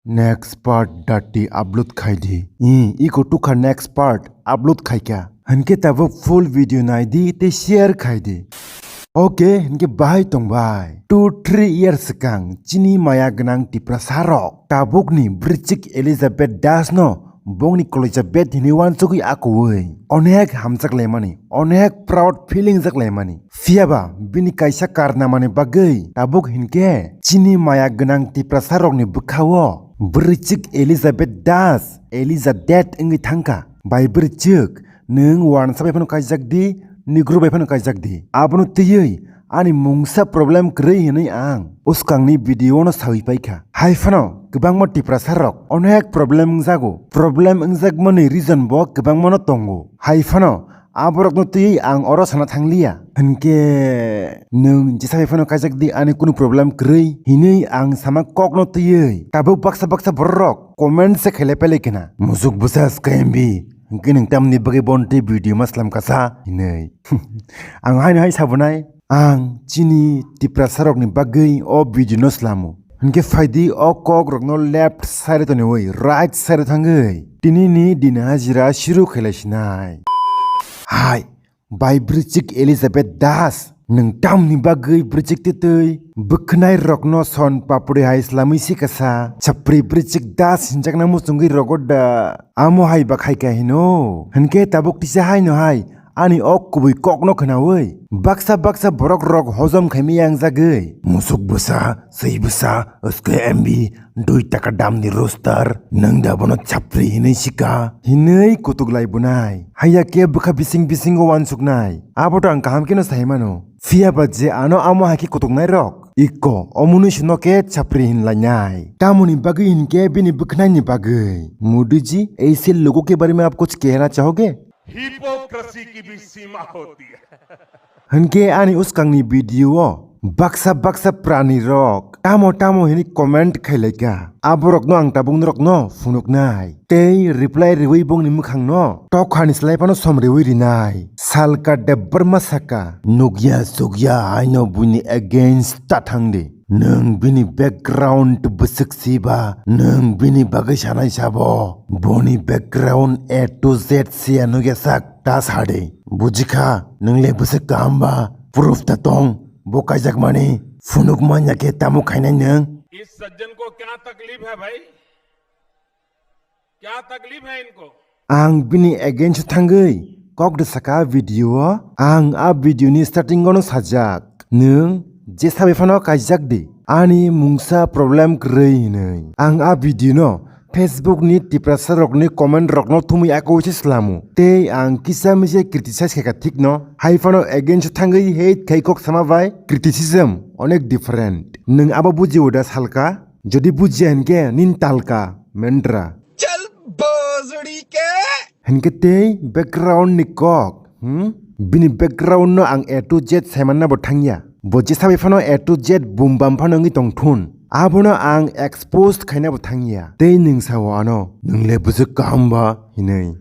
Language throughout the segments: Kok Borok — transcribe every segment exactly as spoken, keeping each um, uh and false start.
Next part dati upload khai di. I, iko tukha next part upload khai kha. Hinkhe tabuk full video nai di tei share khai di. Okay, hinkhe bahai tong bai. Two three years swkang chini maya gwnang Tiprasa rok tabukni Bwrwichik Elizabeth Das no bongni Kolija bed hinwi wansugwi akuwi onek hamjak laimani, onek proud feeling jak laimani. Phiyaba bini kaisa karnamani bagwi tabuk hinkhe chini maya gwnang Tiprasa rokni bwkhao Bwrwichik Elizabeth Das, Eliza Dead wngwi thangkha. Bai Bwrwichik, nwng wansa bai phano kaijak di, nigru bai phano kaijak di. Abono twiwi ani mungsa problem kwrwi hinwi ang uskangni video no sawi paikha. Hai phano kwbangma Tiprasa rok onek problem wngjago. Problem wngjakmani reason bo kwbangmano tongo. Hai phano aborokno twiwi ang oro sana thangliya. Hinkhe nwng jesa bai phano kaijak di, ani kunu problem kwrwi hinwi ang sama kokno twiwi tabuk baksa baksa borok comment se khailai pailai khna. Musuk bwsa S K M B, hinkhe nwng tamni bagwi bonti video ma slam kasa hinwi. Ang haino hai sabunai, ang chini Tiprasa rokni bagwi o video no slamo. Hinkhe phaidi o kok rokno left side toniwi right side thangwi tinini din hajira shuru khailai sinai. Hai, bai Bwrwichik Elizabeth Das, nwng tamni bagwi Bwrwichik titwi bwkhnai rokno son papri hai slamwi si kasa, chapri Bwrwichik Das hinjakna muchungwi rogo da, amo hai ba khai kha hino. Hinkhe tabuk tisa haino hai ani o kubui kokno khnawi baksa baksa borok rok hojom khaimaya wngjagwi. Musuk bwsa, swi bwsa, S K M B, dui taka damni rooster, nwng da bono chapri hinwi sika, hinwi kutuk lai bunai. Haiya khe bwkha bising bisingo wansuknai. Abo to ang kaham kheno sai mano. Phiyaba je ano amo hai khe kutuknai rok, ikko omonwi suno khe chapri hin lainai. Tamoni bagwi hinkhe bini bwkhnaini bagwi. Modi जी, ऐसे लोगों के बारे में आप कुछ कहना चाहोगे? Hypocrisy की भी सीमा होती है. Hinkhe ani uskangni video o baksa baksa prani rok tamo tamo hinwi comment khailaikha. Aborokno ang tabuk norokno phunuknai tei reply riwi bongni mwkhangno tokhani slai phano som riwi rinai. Salka Debbarma saka, nukya sukya haino buini against ta thangdi. Nwng bini background bwswk siba, nwng bini bagwi sanai sabo. Boni background A to Z siya nukya sak ta sadi. Bujikha, nwng le bwswk kaham ba, proof ta tong, bo kaijakmani, phunuk manya khe tamo khainai nwng? इस सज्जन को क्या तकलीफ है भाई? क्या तकलीफ है इनको? Ang bini against thangwi kok de saka video o. Ang a video ni starting o no sajak, nwng jesa bai phano kaijak di, ani mungsa problem kwrwi hinwi. Ang a video no Facebook ni Tiprasa rokni comment rokno thumwi ako se slamo. Tei ang kisa misa criticize khaikha thik no. Hai phano against thangwi hate khai kok sama bai criticism onek different. Nwng abo buji o da salka? Jodi bujiya hinkhe nin talka mendra. चल भोसड़ी के. Hinkhe tei background ni kok, hmm? Bini background no ang A to Z saimanna bo thangya. Bo jesa bai phano A to Z bum bam phano wngwi tong thun. Abono ang exposed khaina bo thangya. Tei nwng sao ano, nwng le bwswk kaham ba hinwi.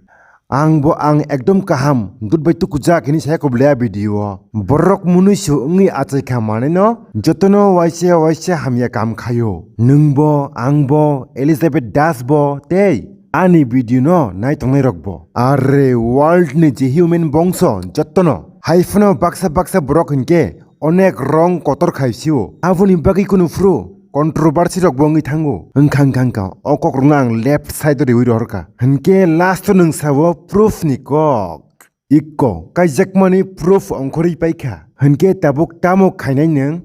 Ang bo ang ekdom kaham, dut bai tukujak hinwi saya kobleya video o. Borok munui su wngwi achai kha manwi no, jotono waisa waisa hamya kam khaio. Nwng bo, ang bo, Elizabeth Das bo, tei ani video no nai tongnai rok bo. Are world ni je human bongso jotono. Hai phano baksa baksa borok hinkhe onek rong kotor khai sio. Aboni bagwi kunu phuru controversy rok bo wngwi thango. Wngkha wngkha wngkha o kok rokno ang left side o riwi rohor kha. Hinkhe last o nwng sao proof ni kok. Ikko kaijakmani proof ongkhorwi paikha. Hinkhe tabuk tamo khainai nwng?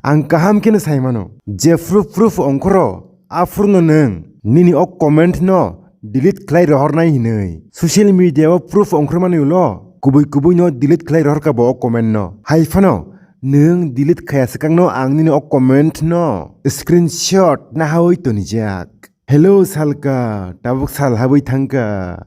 Ang kaham kheno sai mano. Jephru proof ongkhoro, aphuru no nwng nini o comment no delete khlai rohornai hinwi. Social media o proof ongkhormani ulo kubui kubui no delete khlai rohorkha bo o comment no. Hai phano nwng delete khaya swkang no ang nini o comment no screenshot nahawi tonijak. Hello salka, tabuk sal habwi thangkha.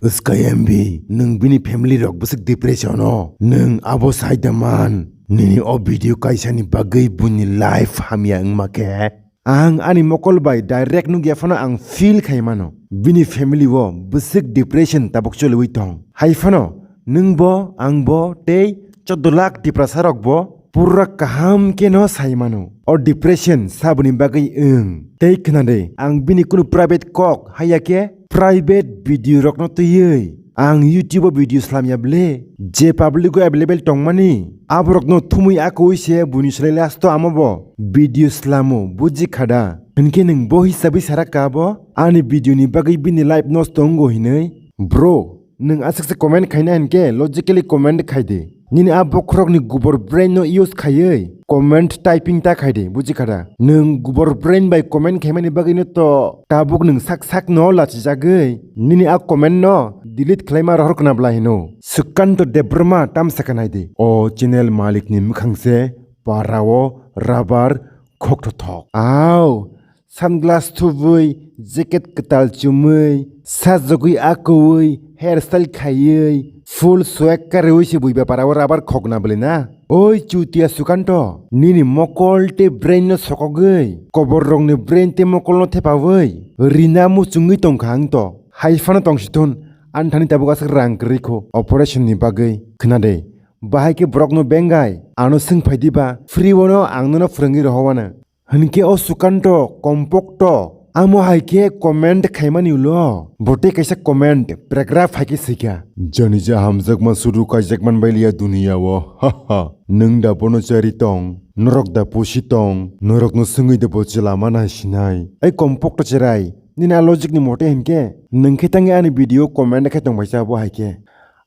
Swkayambi, nwng bini family rok bwswk depression o. Nwng abo sai da man. Nini o video kaisani bagwi buini life hamya wngma khe. Ang ani mokol bai direct nukya phano ang feel khai mano. Bini family o bwswk depression tabuk choliwi tong. Hai phano nwng bo, ang bo tei choudo lakh Tiprasa rok bo Pura kaham khe no sai mano. O depression saboni bagwi wng. Tei khna de, ang bini kunu private kok haya khe private video rok no twiwi. Ang YouTube o video slam ya ble. Je public o available tongmani, aborok no thumui akoi se buini slai last o amo bo video slamo, buji khada. Hinkhe nwng bo hisabwi sara ka bo? Ani video ni bagwi bini life nosto wngo hinwi? Bro, nwng aswk se comment khaina hinkhe logically comment khai di. Nini a bokhorokni gubor brain no use khaiwi comment typing ta khai di, buji khada. Nwng gubor brain bai comment khaimani bagwino to tabuk nwng sak sak no lachijagwi nini a comment no delete khlaima rohor khna bla hino. Sukanto Debbarma tamsa kha nai di. O channel malik ni mwkhang se para o rubber khok thothok. Au, sunglass thubui, jacket kwtal chumui, sajagwi akui, hairstyle khaiwi, full swag karwi se bui bapara o rubber khokna bwlwi na. Oi chutia Sukanto, nini mokol tei brain no sokogwi, kobor rokni brain tei mokol no thepawi, rina muchungwi tongkha ang to. Hai phano tong si thun, ani thani tabuk aswk rang kwrwi kho operation ni bagwi. Khna de, bahai khe borok no bengai, ano swng phai di ba, free o no ang nono phwrwngwi rohor wana. Hinkhe o Sukanto, Kompokto, amo hai khe comment khaimani ulo bo tei kaisa comment paragraph hai khe swikha. Jani ja hamjakma suru kaijak man bai liya duniya o. Ha ha. Nwng da bono chari tong, norok da pusi tong, norok no swngwi da bo chwla mana sinai. Ei Kompokto cherai, nini a logic ni mote hinkhe nwng khe tangwi ani video comment khe tong bai cha bo hai khe.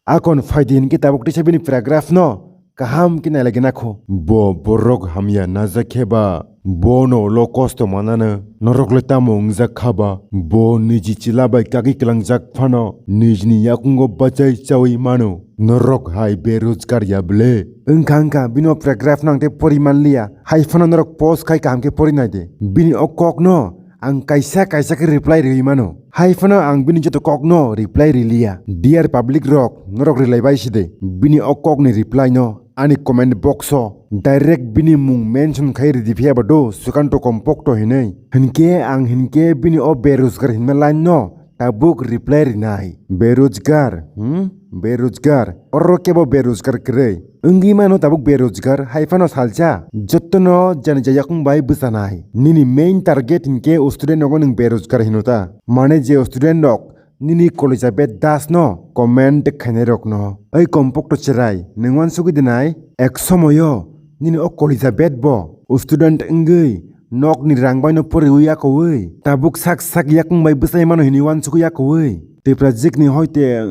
Akon phaidi hinkhe tabuk tisa bini paragraph no kaham khe nailagwi nakho. Bo borok hamya najak khe ba, bono ulo kosto manano, norok le tamo wngjak kha ba? Bo niji chwla bai kagwi kwlangjak phano nijini yakungo bachai chawi mano, norok hai berojgar ya ble? Wngkha wngkha, bini o paragraph no ang tei pori manliya, hai phano norok post khai kaham khe pori nai di. Bini o kok no ang kaisa kaisa khe reply rwi mano. Hai phano ang bini joto kok no reply riliya. Dear public rok, norok rilai bai si de. Bini o kok ni reply no ani comment box o direct bini mung mention khai ridi phiya ba do Sukanto Kompokto hinwi. Hinkhe ang hinkhe bini o berojgar hinma line no tabuk reply rinai. Berojgar, hmm? Berojgar. Oro kebo berojgar kwrwi. Wngwi mano tabuk berojgar, hai phano salsa. Jotono jani ja yakung bai bwchanai. Nini main target hinkhe student rogo nwng berojgar hino ta. Mane je student rok nini kolija bed das no comment khainai rok no. Oi Kompokto cherai, nwng uansugwi dinai? Ek somoyo nini o kolija bed bo student wngwi nokni rang bai no poriwi yakowi. Tabuk sak sak yakung bai bwchai mano hinwi uansugwi yakowi. Tiprajik ni hoite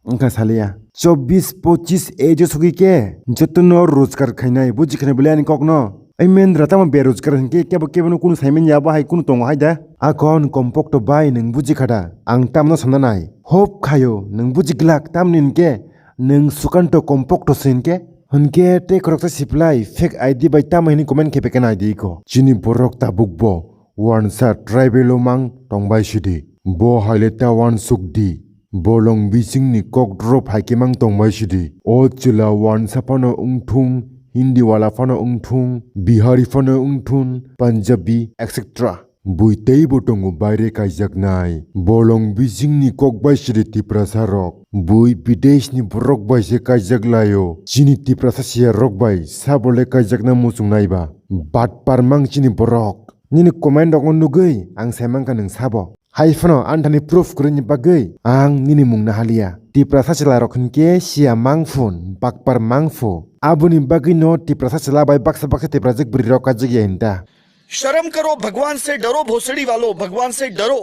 Wngkha saliya. Chobbish pochish age o sogwi khe jotono rojgar khainai, buji khainai bwle ani kokno. Ai mendra tamo berojgar hinkhe kebo kebono kunu saiman ya, bo hai kunu tongo hai da. Akon Kompokto bai nwng buji kha da? Ang tamno sana nai. Hope khayo nwng buji glak, tamni hinkhe nwng Sukanto Kompokto se hinkhe. Hinkhe tei khoroksa siplai fake I D bai tamo hini comment khe pekena I D ko. Chini borok tabuk bo wansa tribal o mang tongbai sidi. Bo haile ta wansuk di. Bolong bisingni kok drop hai khe mang tongbai sidi. O chwla wansa phano wngthung, Hindi wala phano wngthung, Bihari phano wngthung, Punjabi, et cetera. Bui teibo tongo baire kaijaknai. Bolong bisingni kok bai sidi Tiprasa rok. Bui bideshni borok bai se kaijak laio. Chini Tiprasa siya rok bai sabole kaijakna muchungnai ba. Batpar mang chini borok. Nini comment rokno nugwi ang sai mankha nwng sabo. Hai phano anthani proof kwrwini bagwi ang nini mung nahaliya. Tiprasa chwlarok hinkhe siya mangphun, bakpar mangphu. Aboni bagwino Tiprasa chwla bai baksa baksa Tiprajwk bwrwirok kajagya hinta. शर्म करो, भगवान से डरो, भोसड़ी वालों, भगवान से डरो।